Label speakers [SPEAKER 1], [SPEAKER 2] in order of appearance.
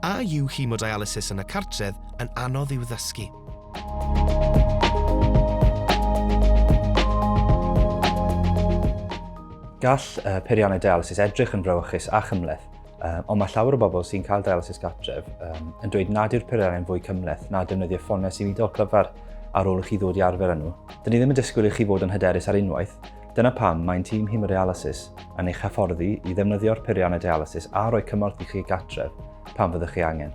[SPEAKER 1] A yw hemodialysis yn y cartref yn anodd i'w ddysgu?
[SPEAKER 2] Gall uh, peiriannau dialysis edrych yn frawychus a chymhleth, um, ond mae llawer o bobl sy'n cael dialysis gartref um, yn dweud nad yw'r peiriannau'n fwy cymhleth na defnyddio ffonau symudol clyfar ar ôl i chi ddod i arfer â nhw. Dyn ni ddim yn disgwyl i chi fod yn hyderus ar unwaith, dyna pam mae'n tîm hemodialysis yn eich hyfforddi i ddefnyddio'r peiriannau dialysis a rhoi cymorth i chi gartref pan fyddwch chi angen.